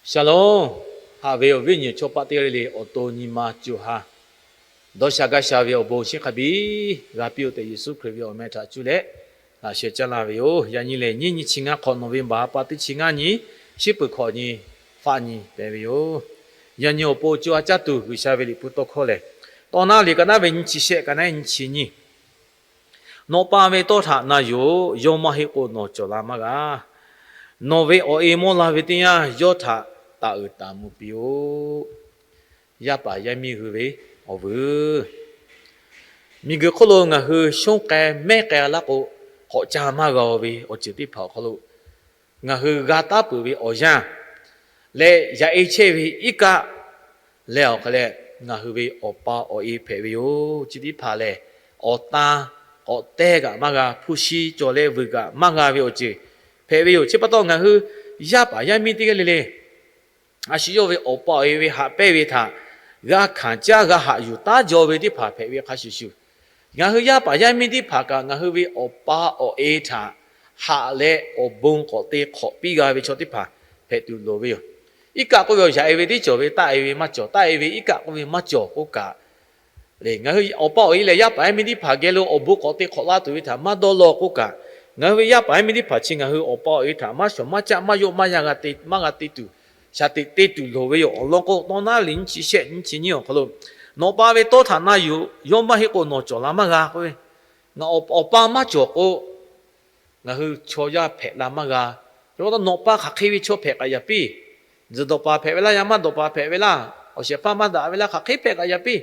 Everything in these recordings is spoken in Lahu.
Shalom. Haꞈ ve awˬ viˉ awˬ nyi chaw paˆ teˇ g'aˇ le le, awˬ to nyi ma co ha dawˇ sha gaˇ sha ve awˬ bon chi hk'a biˇ g'a piˇ-oˆ tehꞈ, Yeˍsuˆ Hkriꞈ ve awˬ meh htaꞈ cuˇ leh laꞈ sheh caˇ laˇ ve yoˬ. Yaꞈ nyi lehˬ, nyiˇ nyi chi ngaˇ hk'awꞈ nawˬ ve baˬ ha pa teˇ chi ngaˇ nyi, shiˉ peuˬ hk'awꞈ nyi faˆ nyi pehˍ ve yoˬ. Yaꞈ nyi awˬ pon co ha caˇ tuˬ G'uiˬsha ve liꞈ hpu tawˇ hkawˇ lehˬ, Tawˇ naˉ liꞈ ka naˉ ve nyiˇ chi shehˆ, ka naˉ nyiˇ chi nyiˇ. Nawˬ pa ve tawˇ htaꞈ na yuˬ-oˬ. Yawˇ maˇ heˆ k'o nawˬ cawˬ la maˇ g'a. Nawˬ ve awˬ e mawˇ la ve teˇ yanˇ, yawˇ htaꞈ taˍ uiˍ taˍ mvuh piˇ-oˆ. Yaˇ paˍ yaˇ miˇ hui ve awˬ vuiˬ. Miˬguiˬ hk'oˆ lo ngaˬ hui shonˇ k'ai mehˉ k'ai laˇ k'o, k'awꞈ ca maˇ g'a-o ve awˬ ceuˬ teˇ hpaˍ awˬ hk'aw lo, ngaˬ hui g'a taˉ peuˬ ve awˬ yanˇ leh, yaꞈ e chehˇ ve iˉ kaˆ leh, awˬ hk'aˬ lehˬ, ngaˬ hui ve awˬ pa awˬ e hpehꞈ ve yoˬ. Chi teˇ hpaˍ lehˬ, awˬ tan k'awꞈ tehˇ kaꞈ maˇ g'a, hpu shi cawˬ leh vuiˬ kaꞈ maˇ g'a ve awˬ ceuˬ hpehꞈ ve yoˬ. Chi pa taw, ngaˬ hui yaˇ paˍ yaˇ miˇ teˇ g'aˇ le le, a shu yawˇ ve awˬ pa awˬ e ve haꞈ pehnˇ ve htaꞈ g'a hkanˍ caˇ, g'a haꞈ yuˬ taˉ jaw ve teˇ hpaˍ hpehꞈ ve hk'a shuˍ shuˍ, ngaˬ hui yaˇ paˍ yaˇ miˇ teˇ hpaˍ kaꞈ ngaˬ hui ve awˬ pa awˬ e htaꞈ haꞈ leh awˬ bon k'awꞈ te hk'awꞈ piˇ g'a ve chaw teˇ hpaˍ hpehꞈ tuˬ loˍ ve yoˬ. Iˉ kaˆ k'oˆ ve awˬ yaꞈ e ve teˇ cawˬ ve, taˆ e ve maˇ cawˬ, taˆ e ve iˉ kaˆ k'oˆ ve maˇ cawˬ k'oˆ kaꞈ, ngaˬ hui awˬ pa awˬ e lehˬ, yaˇ paˍ yaˇ miˇ teˇ hpaˍ geh lo awˬ bon k'awꞈ te hk'awꞈ laˇ tuˬ ve htaꞈ maˇ dawˇ law k'oˆ kaꞈ, ngaˬ hui ve yaˇ paˍ yaˇ miˇ teˇ hpaˍ chi ngaˬ hui awˬ pa awˬ e htaꞈ maˇ shawˍ maˇ caˆ, maˇ yawˆ maˇ yanˇ g'a te, maˇ g'a te tuˬ, shaˍ teꞈ te tuˬ loˍ ve yoˬ. Awˬ lawn k'o, Tawˇ naˉ liꞈ nyiˇ chi shehˆ nyiˇ chi nyiˇ awˬ hk'aw lo, Nawˬ pa ve tawˇ htaꞈ na yuˬ, yawˇ maˇ heˆ k'o nawˬ cawˬ la maˇ g'a k'oˆ ve, ngaˬ awˬ pa maˇ cawˬ k'o, ngaˬ hui chaw yaˇ hpehꞈ la maˇ g'a. Chi pa taw nawˬ pa hk'aˬ hk'e ve chaw hpehꞈ k'aꞈ yaꞈ piˇ. Tzuhˬ dawˬ paˍ hpehꞈ ve laˇ, yaˇ maˇ dawˬ paˍ hpehꞈ ve laˇ, awˬ shehˍ hpaˇ maˇ daꞈ ve laˇ, hk'aˬ hk'e hpehꞈ k'aꞈ yaꞈ piˇ.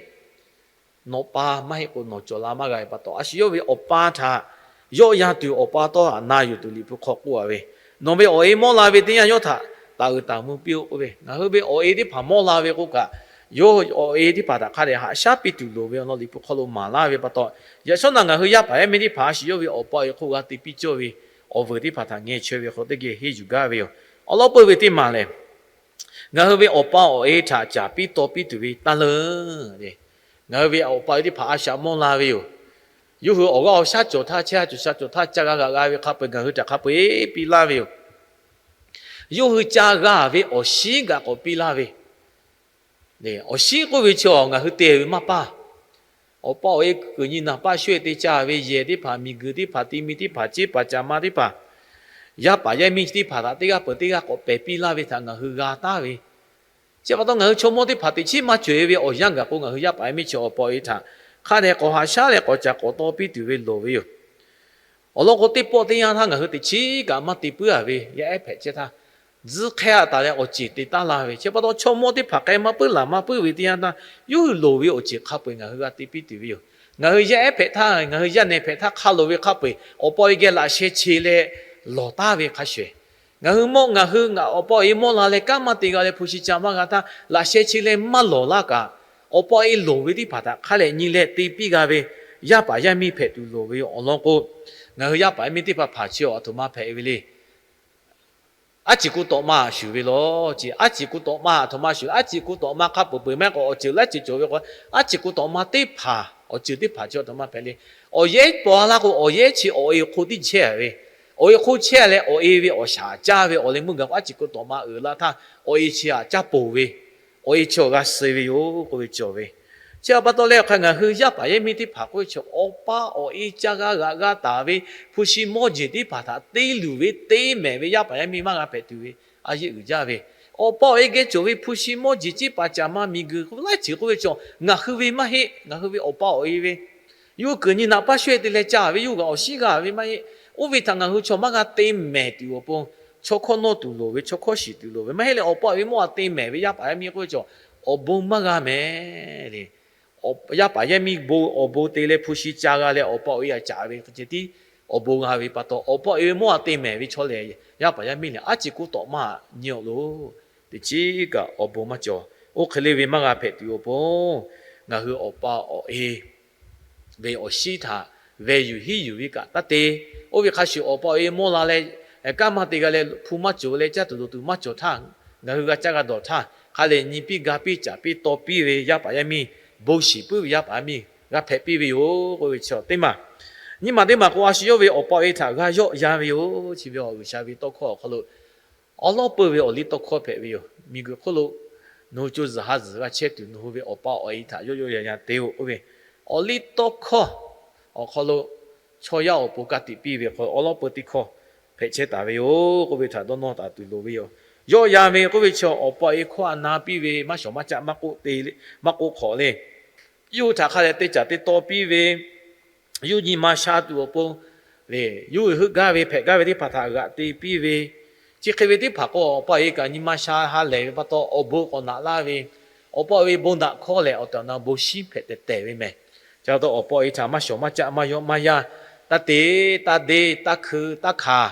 Nawˬ pa maˇ heˆ k'o nawˬ cawˬ la maˇ g'a ve pa taw, a shu yawˇ ve awˬ pa htaꞈ yawˆ yan tuˬ, awˬ pa tawˇ htaꞈ na yuˬ tuˬ Liꞈ hpu hk'aw k'oˆ a ve, Nawˬ ve awˬ e mawˇ la ve teˇ yanˇ yawˇ htaꞈ taˍ uiˍ taˍ mvuh piˇ-oˆ k'oˆ ve, ngaˬ hui ve awˬ e teˇ hpaˍ mawˇ la ve k'oˆ kaꞈ, yawˇ awˬ e teˇ hpaˍ htaꞈ hk'a dehꞈ haꞈ shaˉ piˇ tuˬ loˍ ve awˬ lawn Liꞈ hpu hk'aw lo maˍ laˇ ve pa taw, yaꞈ shawˉ naꞈ ngaˬ hui yaˇ paˍ yaˇ miˇ teˇ hpaˍ a shu yawˇ ve awˬ pa awˬ e hk'oˆ g'a te piˇ cawˇ ve awˬ vuiˬ teˇ hpaˍ htaꞈ ngeh chaweh ve hk'aw teˇ geh henˇ yuˬ gaˇ ve yoˬ. Awˬ lawn peuˬ ve teˇ maˬ lehˬ, ngaˬ hui ve awˬ pa awˬ e htaꞈ caˍ piˇ taw piˇ tuˬ ve taˇ leuˉ. Ngaˬ hui ve awˬ pa awˬ e teˇ hpaˍ a shaꞈ mawˇ la ve yoˬ. Yawˇ hui awˬ g'aˇ awˬ shaˉ cawˬ htaˇ, chehˇ ha cawˬ sha cawˬ htaˇ, ca g'a g'aꞈ g'a ve hk'a peu-eˬ ngaˬ hui htaꞈ hk'a peu-eˬ piˇ laˇ ve yoˬ. Yawˇ hui ca g'a ve awˬ shinˉ gaꞈ k'awꞈ piˇ laˇ ve, awˬ shinˉ k'oˆ ve chi ngaˬ hui te ve maˇ paˇ. Awˬ pa awˬ e kuiˬ nyi naˍ paˇ sho-e te ca ve yehˬ teˇ hpaˍ, miˬguiˬ teˇ hpaˍ, ti mi teˇ hpaˍ, ceˇ paˍ caˍ ma teˇ hpaˍ, yaˇ paˍ yaˇ miˇ teˇ hpaˍ htaꞈ teˇ g'aˇ peuˬ teˇ g'aˇ k'awꞈ pehˬ piˇ laˇ ve htaꞈ ngaˬ hui g'a taˍ ve, chi pa taw ngaˬ hui chaw mawˇ teˇ hpaˍ teꞈ chiˉ maˇ cawˬ-e ve awˬ yanˇ gaˬ k'o, ngaˬ hui yaˇ paˍ yaˇ miˇ chi awˬ pa awˬ e htaꞈ hk'a dehꞈ k'awꞈ haꞈ shaˉ leh k'awꞈ caˍ k'awꞈ taw piˇ tuˬ ve loˍ ve yoˬ. Awˬ lawn k'o, teˇ pawˆ teˇ yanˇ htaˇ ngaˬ hui teꞈ chiˉ kaꞈ maˇ te puiˉ-a ve, yaˇ ehˉ hpehꞈ chehˇ htaˇ, tzuhˇ hk'ehˇ-a taˍ leh awˬ ceˬ te taˉ laˇ ve, chi pa taw chaw mawˇ teˇ hpaˍ k'ai maˇ puiˉ laˬ maˇ puiˉ ve teˇ yanˇ htaˇ, yawˇ hui loˍ ve awˬ ceˬ hk'a peu-eˬ ngaˬ hui g'a te piˇ tuˬ ve yoˬ. Ngaˬ hui yaˇ ehˉ hpehꞈ htaˇ, ngaˬ hui yaˇ nehˬ hpehꞈ htaˇ hk'a loˍ ve hk'a peu-eˬ awˬ pa awˬ e geh laꞈ sheh che leh lawˬ taˉ ve hk'a shuˍ, ngaˬ hui mawˇ ngaˬ hui awˬ pa awˬ e mawˇ la leh kanˉ maˇ te g'a leh hpu shi ca maˇ g'a htaˇ, laꞈ sheh che leh maˇ lawˬ laˇ kaꞈ, awˬ pa awˬ e loˍ ve teˇ hpaˍ htaꞈ hk'a dehꞈ nyi leh te piˇ g'a ve yaˇ paˍ yaˇ miˇ hpehꞈ tuˬ loˍ ve yoˬ. Awˬ lawn k'o, ngaˬ hui yaˇ paˍ yaˇ miˇ teˇ hpaˍ hpaˍ chi a htoꞈ ma hpehꞈ ve le. Aˉ ci ku tawꞈ ma shuˍ ve lawˬ ce. Aˉ ci ku tawꞈ ma a htoꞈ ma shuˍ, aˉ ci ku tawꞈ ma hk'a peu-eˬ peu-eˬ maˇ k'o, awˬ ceuˬ laiˉ ceuˬ cawˬ ve k'o, aˉ ci ku tawꞈ ma teˇ hpaˍ awˬ ceuˬ teˇ hpaˍ chi a htoꞈ ma hpehꞈ le. Awˬ yehˉ paw laˇ k'o, awˬ yehˉ chi awˬ e hk'oˆ tiˉ chehˇ ve, awˬ e hk'oˆ chehˇ leh awˬ e ve awˬ shaˍ caˇ ve awˬ leh meuˇ gaˬ k'o, aˉ ci ku tawꞈ ma uiˍ la htaˇ awˬ e chi htaꞈ caˇ poˬ ve, awˬ e chi awˬ g'a suh ve yoˬ k'oˆ ve cawˬ ve. Chi pa taw leh awˬ hk'a ngaˬ hui yaˇ paˍ yaˇ miˇ teˇ hpaˍ k'oˆ ve chi awˬ pa awˬ e ca g'a g'aꞈ g'a taˍ ve hpu shi mawˇ jeˬ teˇ hpaˍ htaꞈ te luˬ ve te mehˍ ve yaˇ paˍ yaˇ miˇ maˇ g'a hpehꞈ tuˬ ve a yeˆ uiˍ jaˇ ve, awˬ pa awˬ e geh cawˬ ve hpu shi mawˇ jeˬ ceˇ paˍ caˍ ma miˬguiˬ laiˉ ceuˬ k'oˆ ve chi ngaˬ hui ve maˇ heˆ. Ngaˬ hui ve awˬ pa awˬ e ve yawˇ hui kuiˬ nyi naˍ paˇ sho-e te leh ca ve, yawˇ hui g'aꞈ awˬ shinˉ g'a ve maˇ heˆ. Oˇ ve htaꞈ ngaˬ hui chaw maˇ g'a te mehˍ tuˬ awˬ pon, chaw hkawˇ nawˇ tuˬ loˍ ve, chaw hkawˇ shiˍ tuˬ loˍ ve, maˇ heˆ leh awˬ pa awˬ e mawˇ a te mehˍ ve yaˇ paˍ yaˇ miˇ k'oˆ ve chi awˬ bon maˇ g'a mehˍ le. Yaˇ paˍ yaˇ miˇ bon awˬ bon te leh hpu shi ca g'a leh awˬ pa awˬ e a caˍ ve hk'e ceh tiˉ awˬ bon g'a ve pa taw, awˬ pa awˬ e ve mawˇ a te mehˍ ve chaw lehˬ, yaˇ paˍ yaˇ miˇ lehˬ aˉ ci ku tawꞈ ma nyi awˬ loˬ. Teꞈ chiˉ kaꞈ awˬ bon maˇ cawˬ. Oˇ hk'e le ve maˇ g'a hpehꞈ tuˬ awˬ pon, ngaˬ hui awˬ pa awˬ e ve awˬ shinˉ htaꞈ veh yuˬ hiˉ yuˬ ve kaꞈ taˇ te. Oˇ ve hk'a shuˍ awˬ pa awˬ e mawˇ la leh, kanˉ maˇ te g'a leh hpu maˇ cawˬ leh caˇ tuˬ dawˬ tuˬ maˇ cawˬ htaˇ, ngaˬ hui g'a caˇ g'a dawˬ htaˇ, hk'a lehˬ nyi piˇ ga piˇ caˍ piˇ taw piˇ ve yaˇ paˍ yaˇ miˇ, bon shiˍ puiˉ ve yaˇ paˍ yaˇ miˇ g'a hpehꞈ piˇ ve yoˬ k'oˆ ve chi teˇ maˬ. Nyiˇ maˬ teˇ maˬ k'o, a shu yawˇ ve awˬ pa awˬ e htaꞈ g'a yawˆ yan ve yoˬ. Chi ve G'uiˬsha ve tawˇ hkawˇ awˬ hk'aw lo awˉ lawˉ peuˇ ve awˬ liˇ tawˇ hkawˇ hpehꞈ ve yoˬ. miˬguiˬ hk'oˆ lo nawˬ hui co zuhˬ ha zuhˬ g'a chehˇ tuˬ, nawˬ hui ve awˬ pa awˬ e htaꞈ yawˆ yawˆ yan yan te-oˬ k'oˆ ve, awˬ liˇ tawˇ hkawˇ awˬ hk'aw lo chaw yaˇ awˬ pon ka tiꞈ piˇ ve awˬ hk'aw lo awˉ lawˉ peu teˇ hkawˇ hpehꞈ chehˇ taˍ ve yoˬ k'oˆ ve htaꞈ dawˇ nawˇ taˍ tuˬ loˍ ve yoˬ. Yawˆ yan ve k'oˆ ve chi awˬ pa awˬ e hkawˇ htaꞈ na piˇ ve maˇ shawˍ maˇ caˆ maˇ k'oˆ te, maˇ k'oˆ hk'awꞈ le. Yawˇ hui htaꞈ hk'a dehꞈ te caˍ te taw piˇ ve, yawˇ hui nyi ma sha tuˬ awˬ pon le, yawˇ hui heuˆ gaˇ ve hpehꞈ gaˇ ve teˇ hpaˍ htaꞈ g'aꞈ te piˇ ve, chi hk'e ve teˇ hpaˍ k'o, awˬ pa awˬ e kaꞈ nyi ma sha ha lehˬ ve pa taw, awˬ bon k'awꞈ naꞈ laˇ ve, awˬ pa awˬ e bon daꞈ hkawˇ lehˬ, awˬ tehˬ awˬ na bon shinˉ hpehꞈ tehˬ tehˬ ve mehˬ. Chi pa taw, awˬ pa awˬ e htaꞈ maˇ shawˍ maˇ caˆ maˇ yawˆ maˇ yaˇ, taˇ te, taˇ deˇ, taˇ hkui, taˇ hkanˍ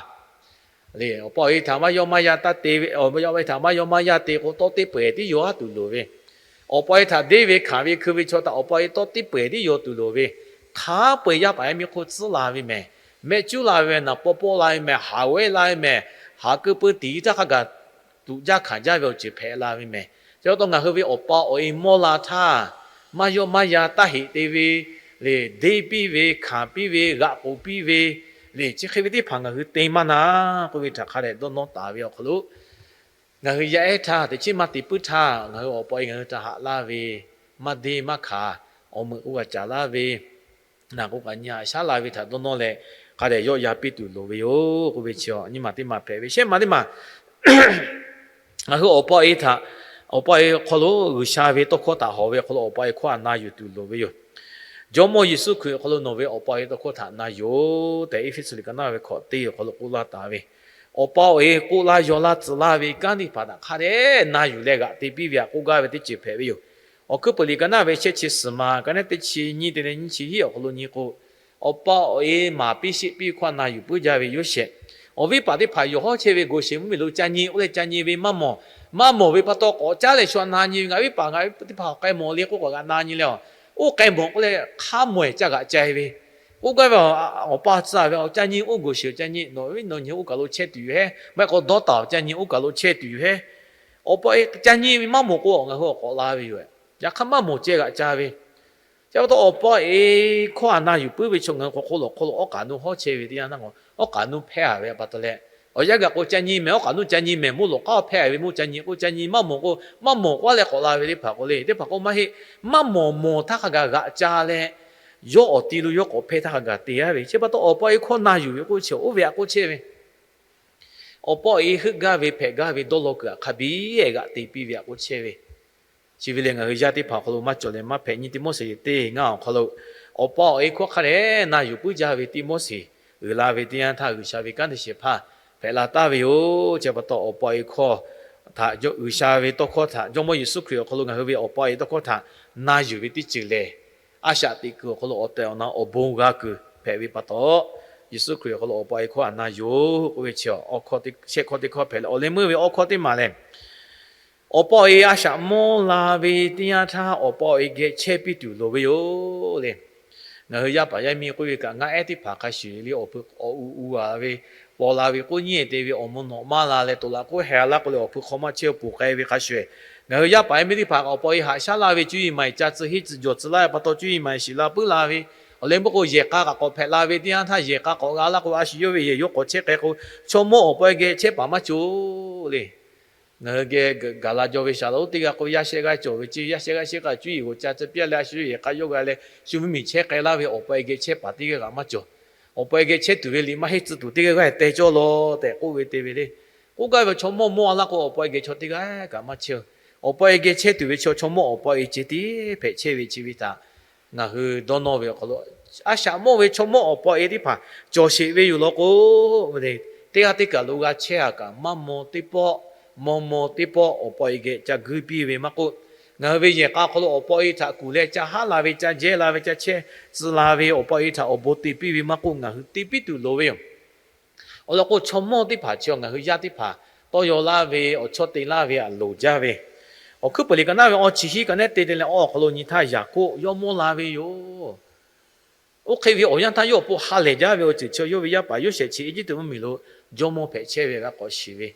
le. Awˬ pa awˬ e htaꞈ maˇ yawˆ maˇ yaˇ taˇ te ve, awˬ pa awˬ e htaꞈ maˇ yawˆ maˇ yaˇ te k'o, tawˇ teˇ peu-eˬ tiˉ yaw haˉ tuˬ loˍ ve, awˬ pa awˬ e htaꞈ deˇ ve hkanˍ ve hkui ve chaw htaꞈ awˬ pa awˬ e tawˇ teˇ peu-eˬ tiˉ yaw tuˬ loˍ ve, hk'a peu-eˬ yaˇ paˍ yaˇ miˇ hk'oˆ tcuhˉ la ve mehˬ, mehˆ cuˉ la ve mehˬ, naˍ paw paw la ve mehˬ, haˍ g'awehˉ la ve mehˬ, haˍ keu peu tiˍ htaˇ hk'a gaˬ tuꞈ jaˇ hkanˍ jaˇ ve awˬ ceuˬ hpehꞈ la ve mehˬ. Chi pa taw ngaˬ hui ve awˬ pa awˬ e mawˇ la htaˇ, maˇ yawˆ maˇ yaˇ taˇ heꞈ te ve le, deˇ piˇ ve, hkanˍ piˇ ve, g'aꞈ k'oˍ piˇ ve le, chi hk'e ve teˇ hpaˍ ngaˬ hui te maˇ na k'oˆ ve htaꞈ hk'a dehꞈ dawˇ nawˇ taˍ ve awˬ hk'aw lo, ngaˬ hui yaˇ ehˉ htaˇ teꞈ chiˉ maˇ te puiˉ htaˇ, ngaˬ hui awˬ pa awˬ e ngaˬ hui htaꞈ haꞈ laˇ ve, maˇ deˇ maˇ hkanˍ, awˬ meuꞈ k'oˆ g'a caˍ laˇ ve, naˬ k'oˆ kaꞈ nyi haꞈ shaˉ la ve htaꞈ dawˇ nawˇ leh, hk'a dehꞈ yawˆ yan piˇ tuˬ loˍ ve yoˬ k'oˆ ve chi nyiˇ maˬ teˇ maˬ hpehꞈ ve. Shehˆ maˬ teˇ maˬ, ngaˬ hui awˬ pa awˬ e htaꞈ, awˬ pa awˬ e awˬ hk'aw lo G'uiˬsha ve tawˇ hkawˇ htaꞈ hawˍ ve awˬ hk'aw lo awˬ pa awˬ e hkawˇ htaꞈ na yuˬ tuˬ loˍ ve yoˬ. Jawˇmawˇ Yeˍsuˆ Hkriꞈ awˬ hk'aw lo nawˬ ve awˬ pa awˬ e tawˇ hkawˇ htaꞈ na yoˬ tehꞈ, Eˇfeˇsuꞈ liꞈ ka naˇ ve hkawꞈ teˇ awˬ hk'aw lo k'oˆ laˇ taˍ ve, awˬ pa awˬ e k'oˆ laˇ yaw laˇ tcuh laˇ ve kanˉ teˇ hpaˍ htaꞈ hk'a dehꞈ na yuˬ leh g'aꞈ te piˇ ve htaꞈ k'oˆ gaˇ ve teˇ ceuˬ hpehꞈ ve yoˬ. Awˬ hkuiˉ puiˍ liꞈ ka naˇ ve shehˆ chi suhˍ ma ka naˉ teˇ chi nyiˇ te leh nyiˇ chi hiˉ awˬ hk'aw lo nyi k'o, awˬ pa awˬ e maˍ piˇ sheˆ piˇ ve hkawˇ na yuˬ puiˉ jaˇ ve Yoˇsehꞈ, awˬ viˉ paˍ teˇ hpaˍ yawˬ hawˉ chehˇ ve Goˍsehˍ mvuhˇmiˬ lo ca nyi k'oˆ leh ca nyi ve maˇ mawˬ. Maˇ mawˬ ve pa taw k'awꞈ caˉ leh shu na nyi ve, ngaˬ viˉ paˍ ngaˬ teˇ hpaˍ k'ai mawˬ le k'oˆ k'awꞈ g'aꞈ na nyi leh, oˇ k'ai mawˬ k'oˆ leh hk'a mawˬ-eˬ ca g'aꞈ ca-e ve, k'oˆ gaˇ ve, awˬ pa tcuh ve, awˬ ca nyi oˇ Goˍsehˍ ca nyi, nawˬ viˉ nawˬ nyi oˇ kaˬ lo chehˇ tuˬ yoˬ hehˉ, maˇ heˆ k'o dawˇ taˍ ca nyi oˇ kaˬ lo chehˇ tuˬ yoˬ hehˉ. Awˬ pa awˬ e ca nyi ve maˇ mawˬ k'o, ngaˬ hui awˬ k'awꞈ la ve yoˬ. Yaꞈ hk'aˇ maˇ mawˬ ceh g'aꞈ ca ve. Chi pa taw awˬ pa awˬ e hkawˇ htaꞈ na yuˬ puiˉ ve chaw ngaˬ hui hk'aw hk'oˆ lo awˬ hk'aw lo awˉ k'aꞈ nuˇ hawˉ chehˇ ve teˇ yanˇ htaˇ k'o, awˉ k'aꞈ nuˇ hpehˇ-a ve pa taw leh, awˬ yanˇ gaˬ k'o ca nyi mehˬ, awˉ k'aꞈ nuˇ ca nyi mehˬ, mvuhˇ lawꞈ k'aˉ hpehˇ-a ve mvuhˇ ca nyi k'o ca nyi, maˇ mawˬ k'o maˇ mawˬ k'oˆ leh k'awꞈ la ve teˇ hpaˍ k'o le, teˇ hpaˍ k'o maˇ heˆ. Maˇ mawˬ mawˬ htaˇ hk'a gaˬ g'aꞈ ca leh, yawˇ awˬ ti lo yawˇ k'awꞈ hpehˇ htaˇ hk'a gaˬ te-a ve. Chi pa taw awˬ pa awˬ e hkawˇ na yuˬ ve k'oˆ chi oˇ ve htaꞈ k'oˆ chehˇ ve, awˬ pa awˬ e heuˆ gaˇ ve hpehꞈ gaˇ ve dawˇ law kuiˬ htaꞈ hk'a biˇ g'aꞈ te piˇ ve htaꞈ k'oˆ chehˇ ve. Chi ve lehˬ ngaˬ hui yaˇ teˇ hpaˍ awˬ hk'aw lo maˇ cawˬ leh maˇ hpehꞈ. Nyiˇ Tiˆmoˉseˍ teˇ ngaˇ awˬ hk'aw lo, awˬ pa awˬ e hkawˇ hk'a dehꞈ na yuˬ puiˉ jaˇ ve Tiˆmoˉseˍ uiˍ la ve teˇ yanˇ htaˇ G'uiˬsha ve kanˉ te shehˍ hpaˇ hpehꞈ la taˍ ve yoˬ. Chi pa taw awˬ pa awˬ e hkawˇ htaꞈ, G'uiˬsha ve tawˇ hkawˇ htaꞈ, Jawˇmawˇ Yeˍsuˆ Hkriꞈ awˬ hk'aw lo ngaˬ hui ve awˬ pa awˬ e tawˇ hkawˇ htaꞈ na yuˬ ve teˇ ceuˬ lehˬ, a shaꞈ teꞈ kuiˬ awˬ hk'aw lo awˬ tehˬ awˬ na awˬ bon g'a kuiˬ hpehꞈ ve pa taw, Yeˍsuˆ Hkriꞈ awˬ hk'aw lo awˬ pa awˬ e hkawˇ htaꞈ na yoˬ k'oˆ ve chi, shehˆ hkawˇ teˇ hkawˇ hpehꞈ leh, awˬ leh meuˇ ve awˬ hkawˇ teˇ maˬ lehˬ, awˬ pa awˬ e a shaꞈ mawˇ la ve teˇ yanˇ htaˇ awˬ pa awˬ e geh chehˇ piˇ tuˬ loˍ ve yoˬ le. Ngaˬ hui yaˇ paˍ yaˇ miˇ k'oˆ ve kaꞈ, ngaˆ ehˉ teˇ hpaˍ hk'a shuˍ le, awˬ hpu awˬ u u-a ve, paw la ve k'oˆ nyi-e te ve, awˬ mvuhˇ naw maˇ la leh to laꞈ k'oˆ heh laˇ k'o leh awˬ hpu hk'aw maˇ chehˇ puˬ k'ai ve hk'a shuˍ, ngaˬ hui yaˇ paˍ yaˇ miˇ teˇ hpaˍ kaꞈ awˬ pa awˬ e haꞈ shaˉ la ve cuˇ yiˍ maˬ ca tcuh hiˉ tcuh jawˬ tcuh laˇ ve pa taw cuˇ yiˍ maˬ shiˍ la puiˉ la ve, awˬ leh meuˇ k'o yehˬ k'a kaꞈ k'awꞈ hpehꞈ la ve teˇ yanˇ htaˇ yehˬ k'a k'awꞈ g'a laˇ k'o a shu yawˇ ve yehˬ yawˇ k'awꞈ chehˇ k'ai k'o, chaw mawˇ awˬ pa awˬ e geh chehˇ paˍ maˇ cawˬ le. Ngaˬ hui geh gaˬ la jaw ve shaˍ laꞈ oˇ teˇ g'aˇ k'o, yaˇ shehˆ g'aˇ cawˬ ve ceˇ, yaˇ shehˆ g'aˇ shehˆ k'a cuˇ yiˍ g'aw ca tcuh piˇ leh a shu yawˇ yehˬ k'a yawˇ g'a leh shu mvuhˇmiˬ chehˇ k'ai laˇ ve awˬ pa awˬ e geh chehˇ paˍ teˇ g'aˇ kaꞈ maˇ cawˬ. Awˬ pa awˬ e geh chehˇ tuˬ ve liꞈ maˇ heˆ tcuh tuˬ teˇ g'aˇ g'aˇ teh cawˇ law tehꞈ k'oˆ ve te ve le. K'oˆ gaˇ ve chaw mawˇ mawˇ a laˇ k'o awˬ pa awˬ e geh chaw teˇ g'aˇ kaꞈ maˇ chehˇ. Awˬ pa awˬ e geh chehˇ tuˬ ve chaw, chaw mawˇ awˬ pa awˬ e ceh tiˉ hpehꞈ chehˇ ve chi ve htaꞈ ngaˬ hui dawˇ nawˇ ve awˬ hk'aw lo, a shaꞈ mawˇ ve chaw mawˇ awˬ pa awˬ e teˇ hpaˍ cawˬ sheˍ ve yoˬ law k'o, teˇ g'aˇ teˇ kaˬ lo g'a chehˇ-a kaꞈ maˇ maw teˇ pawˆ, maw maw teˇ pawˆ awˬ pa awˬ e geh ca guiˇ piˇ ve maˇ k'oˆ, ngaˬ hui ve yehˬ k'a hk'aw lo awˬ pa awˬ e htaꞈ kuˬ leh ca haˉ la ve, ca jehˇ la ve, ca chehˇ tcuh la ve awˬ pa awˬ e htaꞈ awˬ bon te piˇ ve maˇ k'oˆ, ngaˬ hui te piˇ tuˬ loˍ ve yoˬ. Awˬ lawn k'o, chaw mawˇ teˇ hpaˍ chi ngaˬ hui yaˇ teˇ hpaˍ tawˇ yaw laˇ ve awˬ chawˇ te laˇ ve htaꞈ loˍ jaˇ ve, Awˬ hkuiˉ puiˍ liꞈ ka naˉ ve awˬ chi hiˉ ka nehˉ te te leh awˬ hk'aw lo nyi htaˇ Yaˍkoˆ yawˇ mawˇ la ve yoˬ. Oˇ hk'e ve awˬ yanˇ htaˇ yawˇ awˬ pon ha lehˬ jaˇ ve awˬ ceuˬ chi yawˇ ve yaˇ paˍ Yoˇsehꞈ chi Eˇjiˇtuꞈ mvuhˇmiˬ lo jawˇmawˇ hpehꞈ chehˇ ve g'a k'awꞈ shiˍ ve,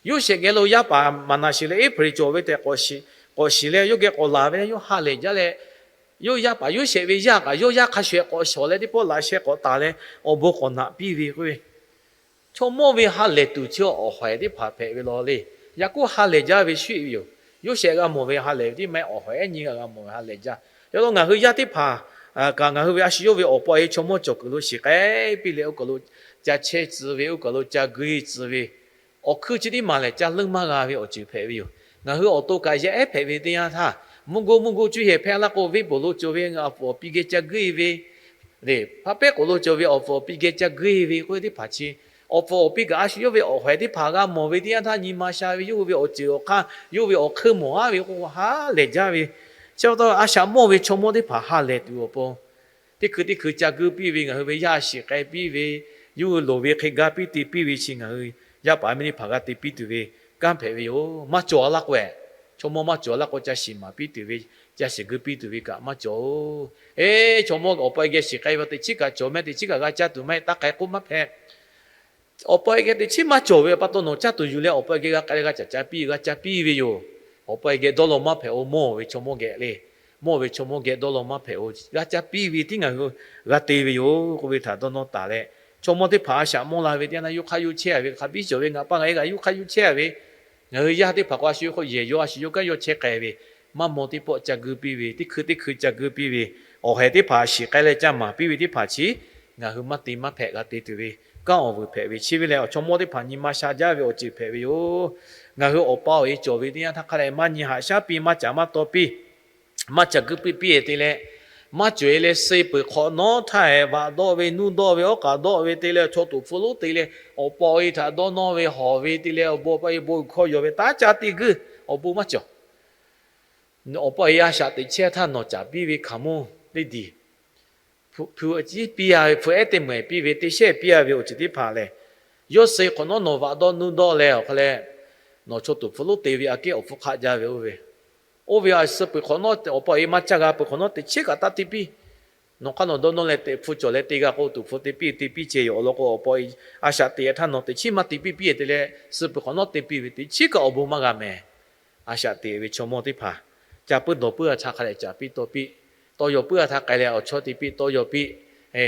Yoˇsehꞈ geh lo yaˇ paˍ Maˍnaˍseˍ leh Eˇhpeˍreˍ cawˬ ve tehꞈ k'awꞈ shiˍ leh yawˇ geh k'awꞈ laˬ ve leh yawˇ ha lehˬ jaˇ leh, yawˇ yaˇ paˍ Yoˇsehꞈ ve yaˇ kaꞈ yawˇ yaˇ hk'a shuˍ k'awꞈ shawˍ leh teˇ pawˆ laꞈ sheh k'awꞈ taˍ leh awˬ bon k'awꞈ naꞈ piˇ ve k'oˆ ve, chaw mawˇ ve ha lehˬ tuˬ chi awˬ hawehˍ teˇ hpaˍ hpehꞈ ve law le. Yaˍkoˆ ha lehˬ jaˇ ve shu ve yoˬ. Yoˇsehꞈ g'a mawˬ ve ha lehˬ ve tiˉ maˇ heˆ, awˬ hawehˉ nyi g'a mawˬ ve ha lehˬ jaˇ. Yaꞈ hk'aˇ ngaˬ hui yaˇ teˇ hpaˍ kaꞈ ngaˬ hui ve a shu yawˇ ve awˬ pa awˬ e chaw mawˇ cawˬ kuiˬ lo shiˍ k'ai piˇ leh oˇ kaˬ lo ca chehˇ tcuh ve, oˇ kaˬ lo ca guˇ tcuh ve, awˬ hkui chi teˇ maˬ lehˬ ca leuˇ maˇ g'a ve awˬ ceuˬ hpehꞈ ve yoˬ. Ngaˬ hui awˬ to kaꞈ yaˇ ehˉ hpehꞈ ve teˇ yanˇ htaˇ, mvuhˇ goˇ mvuhˇ goˇ cuˇ yehˬ hpehꞈ la k'o, venˇ poˬ lo cawˬ ve awˬ pfuhˍ awˬ pi geh ca guˇ ve, le, hpaˇ pehˉ k'oˍ lo cawˬ ve awˬ pfuhˍ awˬ pi geh ca guˇ ve k'oˆ ve teˇ hpaˍ chi, awˬ pfuhˍ awˬ pi kaꞈ a shu yawˇ ve awˬ hawehˉ teˇ hpaˍ g'a mawˬ ve teˇ yanˇ htaˇ, nyi ma sha ve yawˇ hui ve awˬ ceuˬ awˬ hk'aˇ, yawˇ hui ve awˬ hk'eun mawˬ aˉ ve k'o ha lehˬ jaˇ ve, chi pa taw a shaꞈ mawˇ ve chaw mawˇ teˇ hpaˍ ha lehˬ tuˬ awˬ pon teˇ hkui teˇ hkui ca guˇ piˇ ve, ngaˬ hui ve yaˇ shiˍ k'ai piˇ ve, yawˇ hui loˍ ve hk'e ga piˇ te piˇ ve chi ngaˬ hui yaˇ paˍ yaˇ miˇ teˇ hpaˍ g'a te piˇ tuˬ ve kanˉ hpehꞈ ve yoˬ. Maˇ cawˬ laˇ k'o, chaw mawˇ maˇ cawˬ laˇ k'o, ca shiˍ maˍ piˇ tuˬ ve, ca shiˍ guˇ piˇ tuˬ ve kaꞈ maˇ cawˬ-oˬ. Eˬ, chaw mawˇ awˬ pa awˬ e geh shiˍ k'ai ve teꞈ chiˉ kaꞈ cawˬ meh, teꞈ chiˉ kaꞈ g'a caˇ tuˬ maˇ heˆ, taˇ k'ai k'oˆ maˇ hpehꞈ. Awˬ pa awˬ e geh teꞈ chiˉ maˇ cawˬ ve pa taw, nawˬ caˇ tuˬ yuˬ leh awˬ pa awˬ geh g'a k'ai leh g'a caˇ caˇ piˇ, g'a caˇ piˇ ve yoˬ. Awˬ pa awˬ e geh dawˇ law maˇ hpehꞈ-oˬ. Mawˇ ve chaw mawˇ geh le, mawˇ ve chaw mawˇ geh dawˇ law maˇ hpehꞈ-oˬ. G'a caˇ piˇ ve tiˉ ngaˬ hui g'a te ve yoˬ k'oˆ ve htaꞈ dawˇ nawˇ taˍ leh, chaw mawˇ teˇ hpaˍ a shaꞈ mawˇ la ve teˇ yanˇ htaˇ yuˇ hk'aˇ yuˇ chehˇ a ve, hk'a biˇ cawˬ ve ngaˬ pa ngaˬ e kaꞈ yuˇ hk'aˇ yuˇ chehˇ a ve, ngaˬ hui yaˇ teˇ hpaˍ k'o a shu yawˇ hk'oˆ yehˬ yawˇ a shu yawˇ kanˉ yawˇ chehˇ k'ai ve, maˇ maw teˇ pawˆ ca guˇ piˇ ve, teˇ hkui teˇ hkui ca guˇ piˇ ve, awˬ hawehˉ teˇ hpaˍ shiˍ k'ai leh ca maˍ piˇ ve teˇ hpaˍ chi ngaˬ hui maˇ te maˇ hpehꞈ g'a te tuˬ ve kanˉ awˬ vuiˬ hpehꞈ ve chi ve lehˬ, awˬ chaw mawˇ teˇ hpaˍ nyi ma sha jaˇ ve awˬ ceuˬ hpehꞈ ve yoˬ. Ngaˬ hui awˬ pa awˬ e cawˬ ve teˇ yanˇ htaˇ hk'a leh maˇ nyi haꞈ shaˉ piˇ, maˇ caˍ maˇ taw piˇ, maˇ caˇ guˇ piˇ piˇ-e te leh, maˇ cawˬ-e leh suh peuˬ hk'awꞈ nawˉ htaˇ-e vaꞈ dawˆ ve nuˇ dawˆ ve awˉ k'aꞈ dawˆ ve te leh, chaw toꞈ hpfuh lonˉ te leh, awˬ pa awˬ e htaꞈ dawˇ nawˇ ve hawˬ ve te leh, awˬ bon awˬ pa awˬ e bon hkawˇ yaw ve taˇ caˇ te guˇ, awˬ bon maˇ cawˬ. Awˬ pa awˬ e a shaꞈ teꞈ chehˇ htaˇ nawˬ caˍ piˇ ve hkaoˍmonˇ teˇ diˬ, hpu ciˉ piˇ a ve, hpu ehˉ teˇ mehˍ piˇ ve, teˇ shehˇ piˇ a ve awˬ ceuˬ teˇ hpaˍ lehˬ, yawˇ suh hk'awꞈ nawˉ nawˬ vaꞈ dawˆ nuˇ dawˆ leh awˬ hk'a leh, nawˬ chaw toꞈ hpfuh lonˉ te ve aꞈ kehˉ awˬ hpfuhˇ hk'aˆ jaˇ ve oˇ ve, oˇ ve a suh peuˬ hk'awꞈ nawˉ awˬ pa awˬ e maˇ caˇ g'a peuˬ hk'awꞈ nawˉ teꞈ chiˉ kaꞈ taˇ te piˇ. Nawˬ hk'aˇ nawˬ dawˇ nawˇ leh teꞈ hpu cawˬ leh te g'a k'o, toꞈ hpfuh te piˇ te piˇ ceh yoˬ. Awˬ lawn k'o, awˬ pa awˬ e a shaꞈ teꞈ htaˇ nawˬ teꞈ chiˉ maˇ te piˇ piˇ-e te leh, suh peuˬ hk'awꞈ nawˉ te piˇ ve teꞈ chiˉ kaꞈ awˬ bon maˇ g'a mehˍ. A shaꞈ teꞈ ve chaw mawˇ teˇ hpaˍ ca puiˉ dawˬ puiˉ a htaˇ hk'a leh caˍ piˇ taw piˇ, tawˇ yaw puiˉ a htaˇ k'ai leh awˬ chawˇ te piˇ tawˇ yaw piˇ,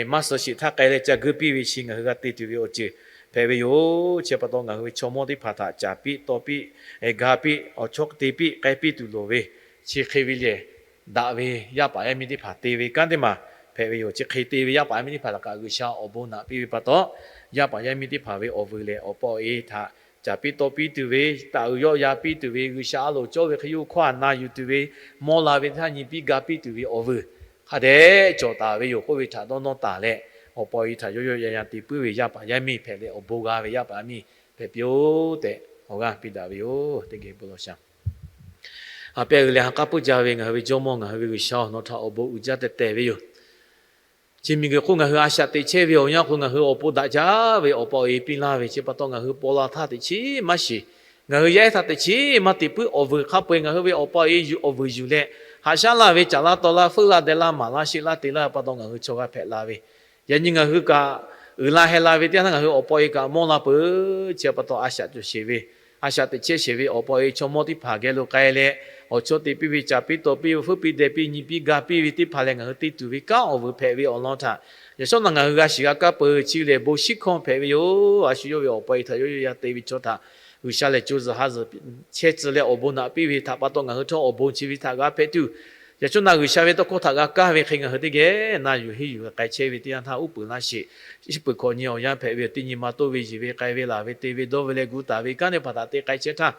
maˇ suh sheˍ htaˇ k'ai leh ca guˇ piˇ ve chi ngaˬ hui g'a te tuˬ ve awˬ ceuˬ hpehꞈ ve yoˬ. Chi pa taw ngaˬ hui ve chaw mawˇ teˇ hpaˍ htaꞈ caˍ piˇ taw piˇ, ga piˇ awˬ chawˇ te piˇ k'ai piˇ tuˬ loˍ ve, chi hk'e ve lehˬ, daꞈ ve yaˇ paˍ yaˇ miˇ teˇ hpaˍ te ve kanˉ teˇ maˬ hpehꞈ ve yoˬ. Chi hk'e te ve yaˇ paˍ yaˇ miˇ teˇ hpaˍ htaꞈ kaꞈ G'uiˬsha awˬ bon naꞈ piˇ ve pa taw, yaˇ paˍ yaˇ miˇ teˇ hpaˍ ve awˬ vuiˬ lehˬ, awˬ pa awˬ e htaꞈ caˍ piˇ taw piˇ tuˬ ve, taˍ uiˍ yawˆ yan piˇ tuˬ ve, G'uiˬsha a loˍ cawˇ ve hk'e yawˇ hkawˇ a na yuˬ tuˬ ve, mawˇ la ve teˇ htaˇ nyi piˇ ga piˇ tuˬ ve awˬ vuiˬ hk'a dehꞈ cawˬ taˍ ve yoˬ k'oˆ ve htaꞈ dawˇ nawˇ taˍ leh, awˬ pa awˬ e htaꞈ yawˇ yawˆ yan yan te puiˉ ve yaˇ paˍ yaˇ miˇ hpehꞈ leh awˬ bon g'a ve yaˇ paˍ yaˇ miˇ hpehꞈ piˇ-oˆ tehꞈ awˬ g'aˇ piˇ daꞈ ve yoˬ. Teˇ geh bon lawˬ sha. A pehˇ g'uiˬ leh ha k'aˉ puiˉ jaˇ ve ngaˬ hui ve Jawˇmawˇ, ngaˬ hui ve G'uiˬsha-oˬ, nawˬ htaꞈ awˬ bon uiˍ jaˇ tehꞈ tehˬ ve yoˬ. Chi miˬguiˬ hk'oˆ ngaˬ hui a shaꞈ teꞈ chehˇ ve awˬ yanˇ hk'aw ngaˬ hui awˬ pon daꞈ jaˇ ve awˬ pa awˬ e piˇ laˇ ve chi pa taw ngaˬ hui paw la htaˇ teꞈ chiˉ maˇ shiˍ. Ngaˬ hui yaˇ ehˉ htaꞈ teꞈ chiˉ maˇ te puiˉ awˬ vuiˬ hk'a peu-eˬ ngaˬ hui ve awˬ pa awˬ e yuˬ awˬ vuiˬ yuˬ leh, haꞈ shaˉ laˇ ve caˍ laˇ taw laˇ feuˆ laˇ deh laˇ maˍ laˇ sheˆ laˇ te laˇ pa taw ngaˬ hui chaw g'a hpehꞈ la ve, yaꞈ nyi ngaˬ hui kaꞈ uiˍ la heh la ve teˇ yanˇ htaˇ ngaˬ hui awˬ pa awˬ e kaꞈ mawˇ la peuˬ. Chi pa taw a shaꞈ cawˬ sheˍ ve, a shaꞈ teꞈ chehˇ sheˍ ve awˬ pa awˬ e chaw mawˇ teˇ hpaˍ geh lo k'ai leh, awˬ chawˇ te piˇ ve, caˍ piˇ taw piˇ ve, feuˉ piˇ deh piˇ nyi piˇ ga piˇ ve teˇ hpaˍ lehˬ, ngaˬ hui te tuˬ ve kanˉ awˬ vuiˬ hpehꞈ ve awˬ lawn htaꞈ yaꞈ shawˉ naꞈ ngaˬ hui g'a shiˍ g'a kaˇ peuˬ. Chi lehˬ bon shiˉ hkawˇ hpehꞈ ve yoˬ. A shu yawˇ ve awˬ pa awˬ e htaꞈ yawˇ yawˇ yan te ve chaw htaꞈ G'uiˬsha lehˬ co zuhˬ ha zuhˬ chehˇ tcuh leh awˬ bon naꞈ piˇ ve htaꞈ pa taw ngaˬ hui htawˇ awˬ bon chi ve htaꞈ g'a hpehꞈ tuˬ, yaꞈ shawˉ naꞈ G'uiˬsha ve tawˇ hkawˇ htaꞈ g'a kaˇ ve hk'e ngaˬ hui teˇ geh na yuˬ henˇ yuˬ k'ai chehˇ ve teˇ yanˇ htaˇ uˉ peunˍ laˇ sheˍ. Shiˉ peuˬ hkawꞈ nyi awˬ yanˇ hpehꞈ ve yoˬ. Teˇ nyi ma toˇ ve yeˬ ve k'ai ve laˬ ve te ve dawˇ ve leh gu taˍ ve kanˉ teˇ hpaˍ htaꞈ te k'ai chehˇ htaˇ,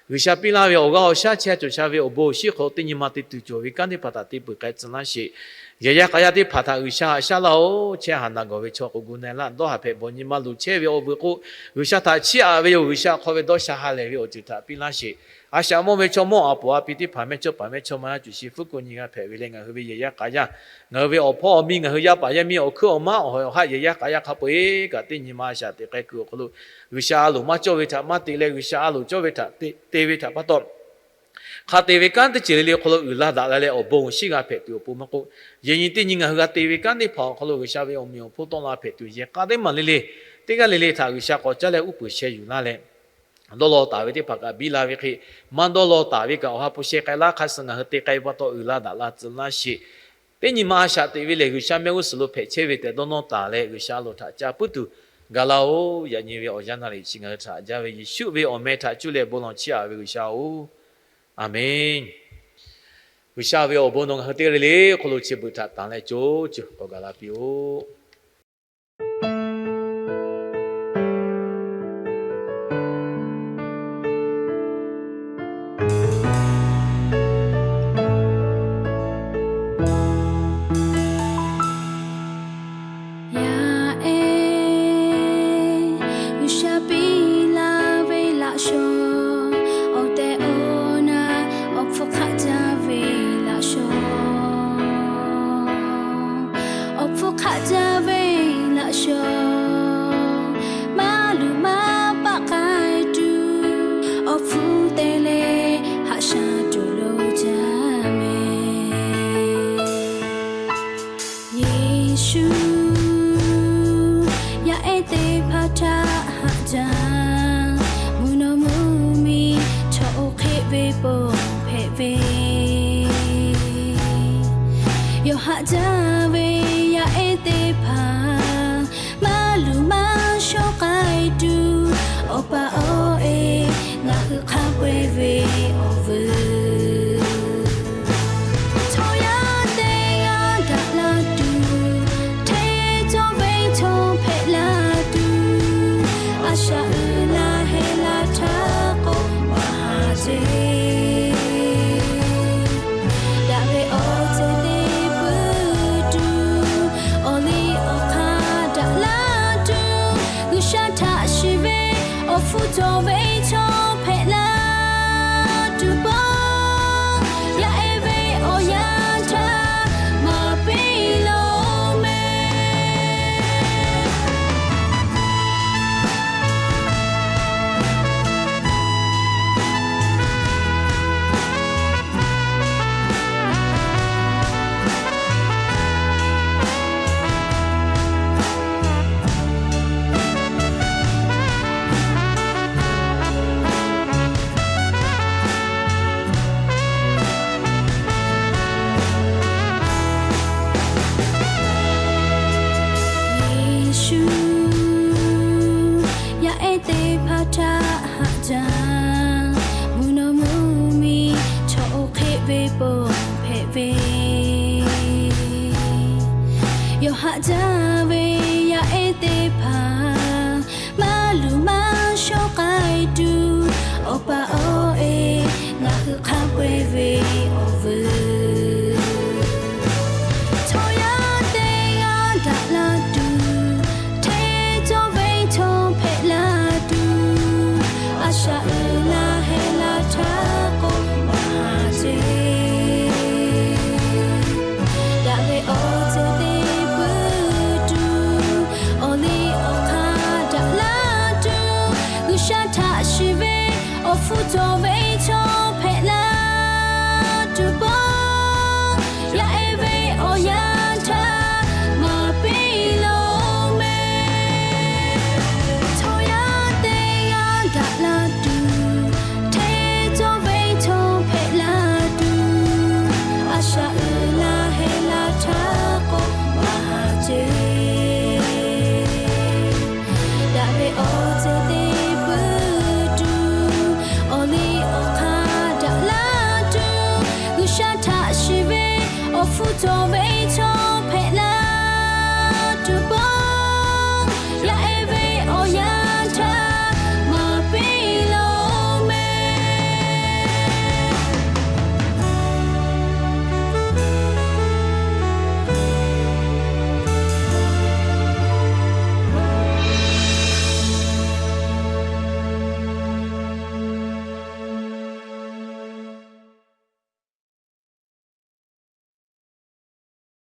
G'uiˬsha piˇ laˇ ve awˬ g'aˇ awˬ shaˉ chehˇ cawˬ sha ve awˬ bon awˬ shiˉ hk'aw teˇ nyi ma te tuˬ cawˬ ve kanˉ teˇ hpaˍ htaꞈ te peuˬ k'ai tcuh laˇ sheˍ. Yehˬ yaˇ k'a yaˇ teˇ hpaˍ htaꞈ G'uiˬsha haꞈ shaˉ laˇ-oˬ. Chehˇ haˍ naˬ gawˬ ve chaw k'o gu na laˇ dawˇ haˍ hpehꞈ bawˬ nyi ma luˬ chehˇ ve awˬ vuiˬ k'o, G'uiˬsha htaꞈ chiˇ aꞈ ve yoˬ. G'uiˬsha hk'aw ve dawˇ sha ha lehˬ ve awˬ ceuˬ htaꞈ piˇ laˇ sheˍ. A shaꞈ mawˇ ve chaw mawˇ a poˍ a pi teˇ hpaˍ mehˇ chawˇ paˍ mehˇ chawˇ ma yaˇ cuˬ shi fuˉ ko nyi g'a hpehꞈ ve leh ngaˬ hui ve yehˬ yaˇ k'a yaˇ, ngaˬ hui ve awˬ hpawˇ awˬ miˇ, ngaˬ hui yaˇ paˍ yaˇ miˇ awˬ hkuiˉ awˬ maˉ awˬ hawehˬ awˬ haˆ yehˬ yaˇ k'a yaˇ hk'a peu-eˬ kaꞈ teˇ nyi ma a shaꞈ teꞈ k'ai kuiˬ awˬ hk'aw lo, G'uiˬsha a loˍ maˇ cawˇ ve htaꞈ maˇ te leh G'uiˬsha a loˍ cawˇ ve htaꞈ te ve htaꞈ pa taw, hk'a te ve kanˉ teˇ ceuˬ le le awˬ hk'aw lo uiˍ la daꞈ la leh awˬ bon shiˉ g'a hpehꞈ tuˬ awˬ pon maˇ k'oˆ, yehˬ nyi teˇ nyi ngaˬ hui g'a te ve kanˉ teˇ hpaˍ awˬ hk'aw lo G'uiˬsha ve awˬ meꞈ awˬ hponˇ tawˆ la hpehꞈ tuˬ yehˬ k'a teˇ maˬ le le, teˇ g'aˇ le le htaꞈ G'uiˬsha k'awꞈ caˉ leh uˉ peunˍ sheh yuˬ laˇ leh, dawˇ law taˍ ve teˇ hpaˍ kaꞈ biˇ la ve hk'e, maˇ dawˇ law taˍ ve kaꞈ awˬ ha hpu sheh k'ai laˇ hk'a suh ngaˬ hui te k'ai pa taw uiˍ la daꞈ la tcuh laˇ sheˍ. Teˇ nyi ma a shaꞈ teꞈ ve lehˬ, G'uiˬsha mehˆ g'uˇ suhˍ lo hpehꞈ chehˇ ve tehꞈ dawˇ nawˇ taˍ leh, G'uiˬsha a loˍ htaꞈ ca puiˉ tuˬ Ga laˇ-oˬ, yaꞈ nyi ve awˬ yanˇ naˆ liꞈ chi ngaˬ hui htaꞈ jaˇ ve Yeˍsuˆ ve awˬ meh htaꞈ cuˇ leh bon lawˬ chiˇ aꞈ ve G'uiˬsha-oˬ, Aˍmenˇ. G'uiˬsha ve awˬ bon nawˬ ngaˬ hui teˇ g'aˇ le le hk'aw lo chi beuꞈ htaꞈ tanˍ leh co ceuˬ k'awꞈ gaˬ la piˇ-oˆ. Yaˇ ehˉ, G'uiˬsha piˇ laˇ ve laꞈ shawnˍ, awˬ tehˬ awˬ na awˬ hpfuhˇ hk'aˆ jaˇ ve laꞈ shawnˍ, awˬ hpfuhˇ hk'aˆ jaˇ ve laꞈ shawnˍ, maˇ luˬ maˇ paˆ k'ai tuˬ, awˬ hpfuhˇ te leh haꞈ shaꞈ tuˬ lo jaˇ mehˍ. Yeˍsuˆ yaˇ ehˉ teˇ hpaˍ htaꞈ haꞈ jaˇ, mvuhˇ naw mvuhˇ miˬ chaw oˇ hk'e ve ponˬ hpehꞈ ve, yawˇ haꞈ jaˇ ve yaˇ ehˉ teˇ hpaˍ maˇ luˬ maˇ shawˉ k'ai tuˬ, Awˬ pa awˬ e ngaˬ hui hk'a peu-eˬ ve awˬ vuiˬ, chaw yaˇ teˇ g'aˇ daꞈ la tuˬ, hteˇ cawˇ ve chaw hpehꞈ la tuˬ, a shaꞈ uiˍ la heh la htaˇ k'o maˇ haˍ ceˇ. Daꞈ ve awˬ ceuˬ teˇ peuˬ tuˬ, awˬ liˇ awˬ hk'aˇ daꞈ la tuˬ, G'uiˬsha htaꞈ shiˍ ve awˬ hpfuhˇ cawˬ ve chaw hpehꞈ la tuˬ pawˆ, yaˇ ehˉ ve awˬ yanˇ htaˇ maˇ piˇ law mehˍ. Yeˍsuˆ yaˇ ehˉ teˇ hpaˍ htaꞈ haꞈ jaˇ, mvuhˇ naw mvuhˇ miˬ chaw oˇ hk'e ve ponˬ hpehꞈ ve, yawˇ haꞈ jaˇ ve yaˇ ehˉ teˇ hpaˍ maˇ luˬ maˇ shawˉ k'ai tuˬ, Awˬ pa awˬ e ngaˬ hui hk'a peu-eˬ ve awˬ vuiˬ, chaw yaˇ teˇ g'aˇ daꞈ la tuˬ, hteˇ cawˇ ve chaw hpehꞈ la tuˬ, a shaꞈ uiˍ la heh la htaˇ k'o maˇ haˍ ceˇ. Daꞈ ve awˬ ceuˬ teˇ peuˬ tuˬ, awˬ liˇ awˬ hk'aˇ daꞈ la tuˬ, G'uiˬsha htaꞈ shiˍ ve awˬ hpfuhˇ cawˬ ve chaw hpehꞈ la tuˬ pawˆ, yaˇ ehˉ ve awˬ yanˇ htaˇ maˇ piˇ law mehˍ. Chaw yaˇ teˇ g'aˇ daꞈ la